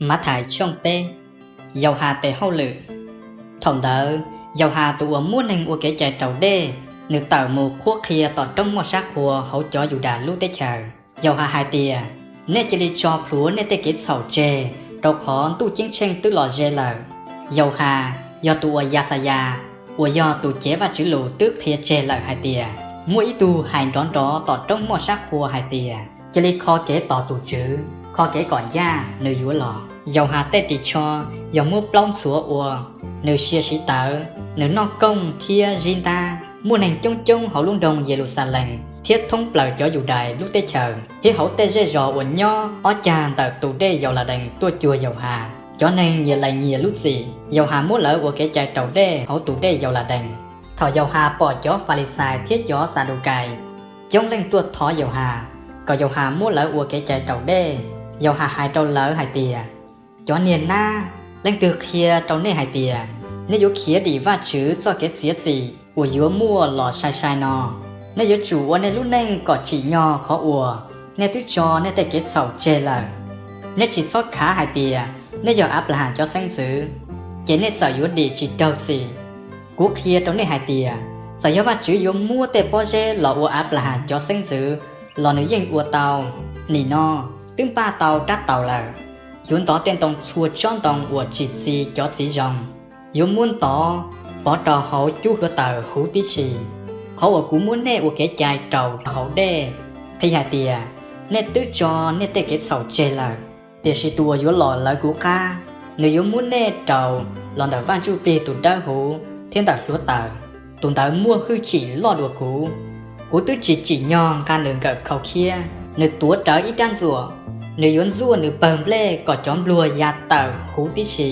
Mathais tshooj peb. Yauhas tes hauj lwm. Thaum ntawd Yauhas tus uas muab neeg ua kev cai raus dej, nws tawm mus qhuab qhia tom roob muaj sab qhua hauv cov Yudas lub teb chaws. Yauhas hais tias, Nej cia li tso plhuav nej tej kev txhaum tseg, rau qhov ntuj ceeb tsheej twb los ze lawm. Yauhas yog tus uas Yaxayas uas yog tus cev Vajtswv lus twb qhia tseg lawm hais tias, Muaj ib tug hais nrov nrov tom roob muaj sab qhua hais tias, Cia li kho kev tos tus Tswv, kho kev kom ncaj, nws yuav los. Yauhas tej ris tsho yog muab plaub ntxhuav ua, nws sia siv tawv, nws noj kooj thiab zib ntab. Muaj neeg coob coob hauv lub nroog Yeluxalees thiab thoob plaws cov Yudais lub teb chaws thiab hauv tej zej zos uas nyob ob cag ntawm tus dej Yauladees tuaj cuag Yauhas. Cov neeg nyias lais nyias lub txim, Yauhas muab lawv ua kev cai raus dej hauv tus dej Yauladees. Thaum Yauhas pom cov Falixais thiab cov Xadukais coob leej tuaj thov Yauhas kom Yauhas muab lawv ua kev cai raus dej, Yauhas hais rau lawv hais tias, Cov niag nab, leej twg qhia rau nej hais tias, nej yuav khiav dim Vajtswv txoj kev txiav txim uas yuav muaj los sai sai no? Nej yuav tsum ua nej lub neej kom tsim nyog qhov uas nej twb tso nej tej kev txhaum tseg lawm. Nej tsis txhob khav hais tias nej yog Anplahas cov xeeb ntxwv, ces nej txawm yuav dim tsis raug txim. Kuv qhia rau nej hais tias, txawm yog Vajtswv yuav muab tej pob zeb los ua Anplahas cov xeeb ntxwv los nws yeej ua tau. Nim no twb npaj tau rab taus lawm, yuav ntov tej ntoo txhua tsob ntoo uas tsis txi cov txiv zoo, yuav muab ntov pov rau hauv cub hluav taws huv tib si. Qhov uas kuv muab nej ua kev cai raus hauv dej qhia hais tias nej twb tso nej tej kev txhaum tseg lawm. Tiam sis tus uas yuav los lawv kuv qab, nws yuav muab nej raus los ntawm Vaj Ntsujplig tus Dawbhuv thiab ntawm hluav taws. Tus ntawd muaj hwj chim loj dua kuv. Kuv twb tsis tsim nyog nqa nws nkawm khau khiab. Nws tuav rawv ib rab ntxuam, nws yuav ntxuaj nws pawg nplej kom cov npluag ya tawm huv tib si.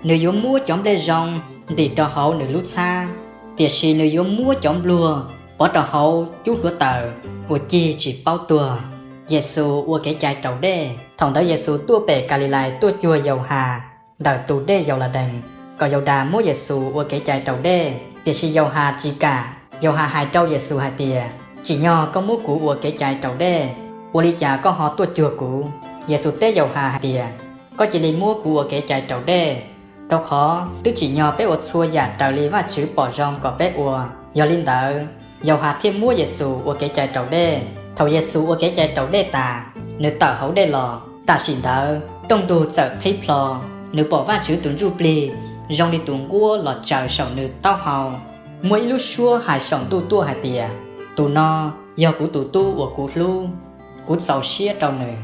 Nws yuav muab cov nplej zoo ntim rau hauv nws lub txhab, tiam sis nws yuav muab cov npluag pov rau hauv cub hluav taws uas cig tsis paub tuag. Yexus ua kev cai raus dej. Thaum ntawd Yexus tuaj pem Kalilais tuaj cuag Yauhas ntawm tus dej Yauladees, kom Yaudas muab Yexus ua kev cai raus dej. Tiam sis Yauhas tsis kam. Yauhas hais rau Yexus hais tias, Tsim nyog koj muab kuv ua kev cai raus dej, ua li cas koj ho tuaj cuag kuv? Yexus teb Yauhas hais tias, Koj cia li muab kuv ua kev cai raus dej, rau qhov twb tsim nyog peb ua txhua yam raws li Vajtswv pom zoo kom peb ua. Yog li ntawd, Yauhas thiaj muab Yexus ua kev cai raus dej. Thaum Yexus ua kev cai raus dej tas, nws tawm hauv dej los. Tam sim ntawd rooj ntug txawm qhib plho, nws pom Vajtswv tus Ntsujplig zoo li tus nquab los tsaws saum nws taub hau. Muaj ib lub suab hais saum ntuj tuaj hais tias, Tus no yog kuv tus Tub uas kuv hlub, kuv txaus siab rau nws.